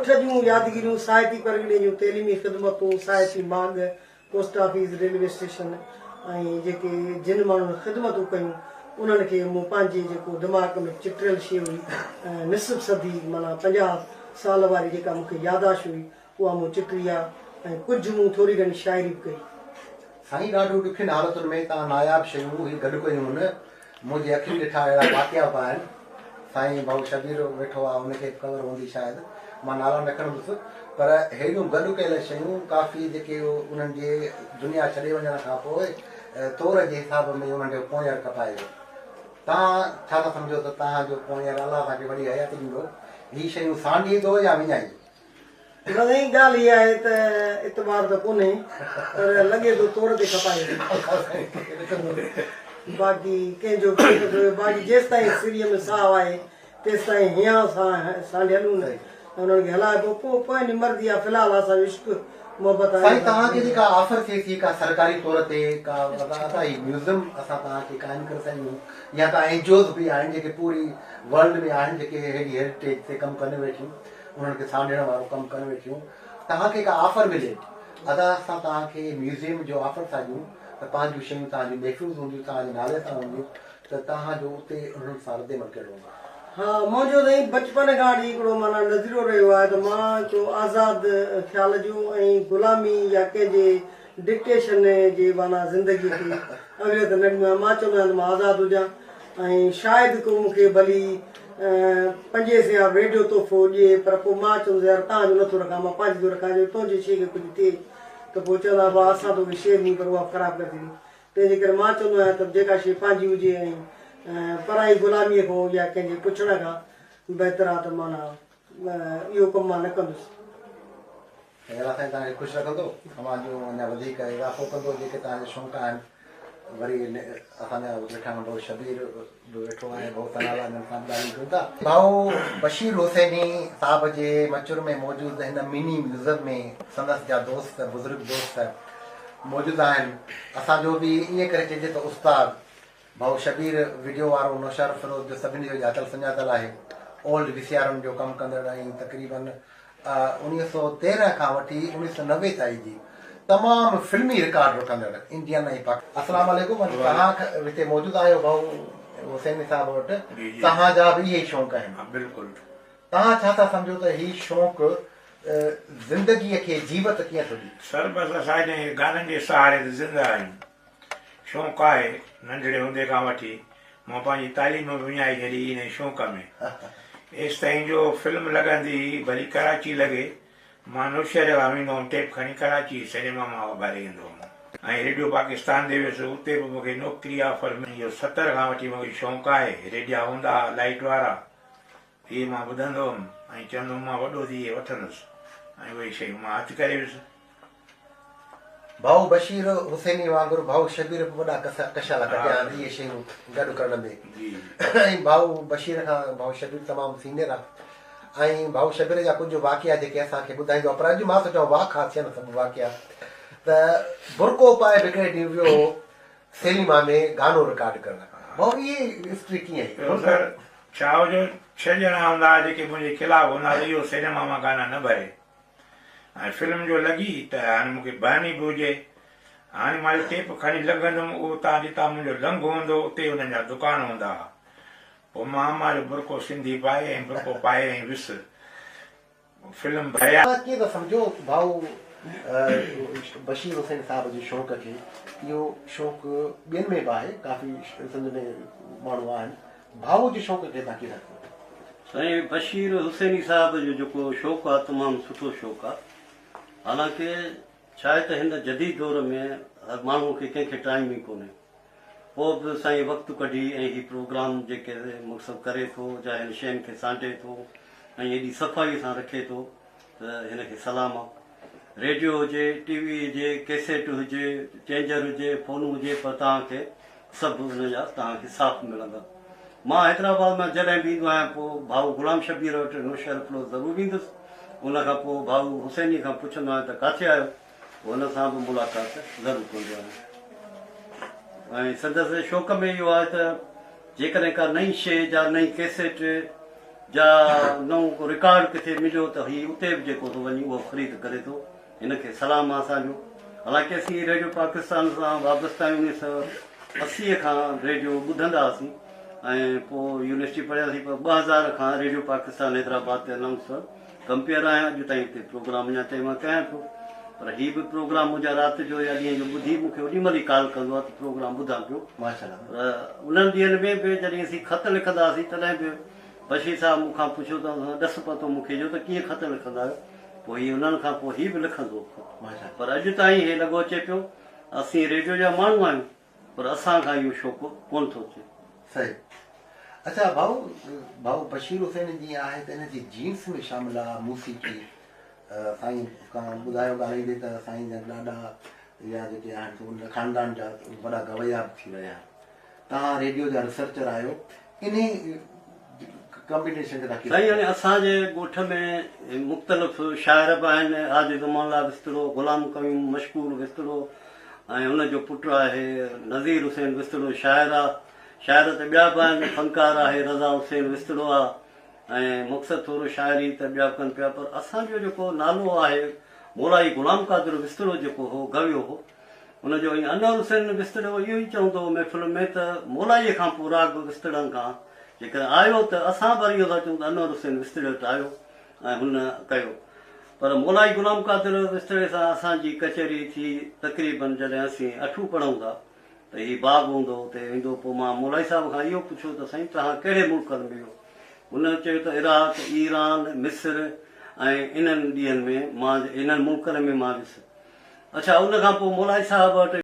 ڳوٺ جون يادگيريون، ساهتي پرڳڻي جون تعليمي خدمتون، ساهتي ماڳ، پوسٽ آفيس، ريلوي اسٽيشن ۽ جيڪي جن ماڻهن خدمتون ڪيون انهن کي مون پنهنجي جيڪو دماغ ۾ چٽريل شيء هئي نصف صدي معنيٰ 50 سال واري جيڪا مون کي ياداشت هئي اها مون چٽري آ ۽ ڪجهه مون ٿوري گهڻي شاعري به ڪئي. سائين ڏاڍو ڏکين حالتن ۾ توهان ناياب شيون هي گڏ ڪيون هن منهنجي اکين ڏٺا اهڙا واقعا به آهن. سائين ڀائو شبير ويٺو آ ان کي به خبر هوندي شايد مان نالا نه کڻندس پر ههڙيون گڏ ڪيل شيون ڪافي جيڪي انهن جي دنيا ڇڏي وڃڻ کان پوء تور جي حساب ۾ انهن جو پوئينر کپايو ويو. توهان ڇا ٿا سمجهو ته توهان جو پوئينر الله اسان کي وڏي حياتي ڏيندو هي شيون سانڍيندو يا وڃائيندو؟ نه سائين ڳالهه اها آهي ته اعتبار ته ڪونهي پر لڳي ٿو تور تي کپائي ويندو باقي ڪنهن جو ڪيئن ٿو ٿئي باقي جيستائين سري ۾ ساهه آهي تيستائين هيانء سان سانڍيل هوندو ۽ انهن کي هلائبو پوء پوئين جي مرضي آهي في الحال اسان جو عشق محبت آهي. سائين توهان کي جيڪا آفر ٿئي ٿي ڪا سرڪاري طور تي ڪا ادا هي ميوزم اسان توهان کي قائم ڪري سگهون يا ڪا اين جي اوز به آهن جيڪي پوري ورلڊ ۾ آهن جيڪي ههڙي هيريٽيج تي ڪم ڪن ويٺيون انهن کي سانڍڻ وارو ڪم ڪن ويٺيون توهان کي ڪا آفر ملي ادا اسان توهان کي ميوزيم جو آفر ٿا ڏيون ته پنهنجون شيون توهان جون محفوظ هونديون توهان جي نالي سان هونديون ته توهان جو اتي انهن سان رد عمل ڪهڙو هوندو. ها منهنجو سائين بچپن کان وٺي هڪڙو معنيٰ نظريو رهيو آهي ته مان هڪڙو آزاد خيال جو ۽ غلامي يا ڪنهن جي ڊڪٽيشن جي معنيٰ زندگي کي اوليت نه ڏيندو آهيان مان چوندو آهيان ته مان آزاد هجان ۽ شايد ڪو مون کي ڀلي پنجين سين وارو ريڊيو تحفو ڏئي پر پوء مان چوندس يار تان جو نٿو رکان مان پنهنجي ٿو رکان جو تنهنجي شيء کي ڪجهه ٿئي ته پوء چوندا ڀاء اسان توکي شيء ڏني پر اها به خراب ڪري ڇڏي تنهن جي ڪري مان چوندو آهيان ته جيڪا شيء پنهنجي هجي ۽ پرائي غلاميء کان يا ڪنهن جي پڇڻ کان بهتر آهي ته معنيٰ اهو ڪم مان نه ڪندس. ۽ الله سائين توهان کي خوش رکندو اوهان جو اڃا وڌيڪ اضافو ڪندو جيڪي توهان جا شونق آهن وري اسان جا ويٺا آهن ڀائو شبير به ويٺو آهي ڀائو ثناء الله انهن سان به ڳالهيون ڪيون ٿا. ڀائو بشير حسيني صاحب جي مچر ۾ موجود هن مني ميوزم ۾ سندس جا دوست بزرگ دوست موجود آهن اسان جو به ائين ڪري چئجي ته استاد ڀائو شبير وڊيو وارو نوشهروفيروز جو سڀني جو ڄاتل سڃاتل آهي اولڊ وي سي آرن جو ڪم ڪندڙ ۽ تقريبن 1913 کان وٺي 1990 تائين جي تمام فلمي رڪارڊ رکندڙ انڊين ۽ پاڪ. اسلام عليڪم اڄ توهان هتي موجود آهيو ڀائو حسيني صاحب وٽ توهان جا به اهي ئي شوق آهن. بلڪل. توهان ڇا ٿا سمجهو ته هي شوق زندگيء کي جيوت ڪيئن ٿو ڏئي؟ سر بس اسان هن گانن جي سهاري تي زنده آهيون. شوق آهي، ننڍڙي هوندي کان وٺي مان پنهنجي تعليم به وڃائي ڇڏي انهي شوق ۾. ايستائين جو فلم لڳندي هئي، ڀلي ڪراچي لڳي، مان نوشهري کان ويندو هوم ٽيپ کڻي ڪراچي جي سئنيما مان اها ڀري ايندو هوم ۽ ريڊيو پاڪستان تي ويس، اتي به مون کي نوڪري آفر ملي. اهو ستر کان وٺي مون کي شوق آهي، ريڊيا هوندا ها لائيٽ وارا، اهي مان ٻڌندو هوم ۽ چوندو هوم مان وڏو ٿي اهي وٺندس ۽ اهي شيون مان هٿ ڪري ويس. ڀائو بشير حسيني وانگر ڀائو شبير به وڏا ڪشالا ڪڍيا آهن اهي شيون گڏ ڪرڻ ۾ ۽ ڀائو بشير کان ڀائو شبير تمام سينيئر آهي ۽ ڀائو شبير جا ڪجهه واقعا جيڪي اسان کي ٻڌائيندو آهي پر اڄ مان ٿو چوان واکا ٿين سڀ واقعا ته برقعو پائي به هڪڙي ڏينهن ويو هو سئنيما ۾ گانو رڪارڊ ڪرڻ ڀائو اهي هسٽري ڪيئن هئي؟ سر ڇا هو جو ڇهه ڄڻا هوندا هئا جيڪي منهنجي خلاف هوندا هئا ته اهو سئنيما مان گانا نه ڀري. هاڻي فلم جو لڳي ته هاڻي مون کي بهاني به هجي. هاڻي مان جو ٽيپ کڻي لنگهندم اتان جتان منهنجو لنگهه هوندو اتي انهن جا دڪان هوندا ها. پوء مان امان جو برقعو سنڌي پائي ۽ برقعو پائي ۽ ويس فلم ڀريا. توهان ڪيئن ٿا سمجهو ڀائو بشير حسين صاحب جي شوق کي؟ اهو شوق ٻين ۾ به آهي ڪافي سنڌ ۾ ماڻهو آهن ڀائو جي شوق کي توهان ڪيئن ٿا سمجهو؟ سائين بشير حسيني صاحب جو جيڪو شوق آ تمام سٺو شوق آ حالانڪه ڇا آهي ته هن جديد دور ۾ هر ماڻهو کي ڪنهن کي ٽائيم ئي ڪونهي پوء به سائين وقت ڪڍي ۽ هي پروگرام جيڪي مقصد ڪري ٿو جا هن شين کي سانڍي ٿو ۽ ايڏي صفائي سان رکي ٿو ته هن کي سلام آ. ريڊيو هجي، ٽي وي هجي، ڪيسيٽ هجي، چينجر هجي، فون هجي پر توهان کي سڀ ان جا توهان کي صاف ملندا. مان حيدرآباد مان جڏهن به ايندو آهيان پوء ڀائو غلام شبير وٽ نوشهرفروز ضرور ويندس. ان کان پوء ڀائو حسيني کان پڇندو آهيان ته ڪاٿي آهيو؟ پوء ان سان به ملاقات ضرور ڪندو آهيان. ۽ سندس شوق ۾ اهو آهي ته جيڪڏهن ڪا نئين شيء جا نئين ڪيسيٽ جا نئون ڪو رڪارڊ ڪٿي مليو ته هي اتي به جيڪو ٿو وڃي اهو خريد ڪري ٿو. هن کي سلام آ اسان جو. حالانڪه اسين ريڊيو پاڪستان سان وابسته آهيون 1980 کان ريڊيو ٻڌندا هئاسين ۽ پوء يونيورسٽي پڙهياسين پر 2000 کان ريڊيو پاڪستان حيدرآباد تي انائونسر ڪمپيئر آهيان اڄ تائين اتي پروگرام اڃا تائين مان ڪيان پيو پر هي به پروگرام منهنجا رات جو يا ڏينهن جو ٻڌي مون کي اوڏي مهل ئي ڪال ڪندو آهي ته پروگرام ٻڌان پيو. ماشاءالله. پر انهن ڏينهن ۾ به جڏهن اسين خط لکندا هئاسين تڏهن به بشير صاحب مون کان پڇيو ته ڏس پتو مون کي ڏيو ته ڪيئن خط لکندا آهيو پوء هي انهن کان پوء هي به لکندو هو خط پر اڄ تائين هي لڳو اچي پيو اسين ريڊيو جا ماڻهو آهيون پر اسان کان اهو شوق ڪونه ٿو ٿئي. صحيح اڇا ڀائو ڀائو بشير حسين جيئن آهي ته ان جي جينس ۾ شامل آ موسيقي سائين کان ٻڌايو ڳالهائيندي ته سائين جا ڏاڏا يا جيڪي آهن سو ان خاندان جا وڏا گويا به ٿي رهيا توهان ريڊيو جا ريسرچر آهيو انهي ڪمبينيشن کي توهان ڪيئن سائين يعني اسان جي ڳوٺ ۾ مختلف شاعر به آهن عاجز امان الله وسطڙو، غلام قيوم مشڪور وسطڙو ۽ ان جو پٽ آهي نذير حسين وسطڙو شاعر آ شاعر ته ٻيا به آهن فنڪار آهي رضا حسين وسطڙو آ ۽ مقصد ٿورو شاعري ته ٻيا به ڪن پيا پر اسان جو جيڪو نالو آهي مولائي غلام قادر وسطڙو جيڪو هو گويو هو ان جو ۽ انور حسين وسطڙو اهو ئي چوندو هو محفل ۾ ته مولائيء کان پوء راڳ وسطڙن کان جيڪڏهن آيو ته اسان به اهو ٿا چئون ته انور حسين وسطڙي وٽ آيو ۽ هن ڪيو پر مولائي غلام قادر وسطڙي سان اسان جي ڪچهري ٿي تقريبن جڏهن اسين اٺون پڙهون ٿا ته هي باغ هوندو هو اتي ايندو پوء مان مولائي صاحب کان اهو پڇيو ته سائين توهان ڪهڙي ملڪن ۾ ويو هن چيو ته عراق، ايران، مصر ۽ انهن ڏينهن ۾ مان انهن ملڪن ۾ مان ويس. اڇا ان کان پوء مولائي صاحب وٽ.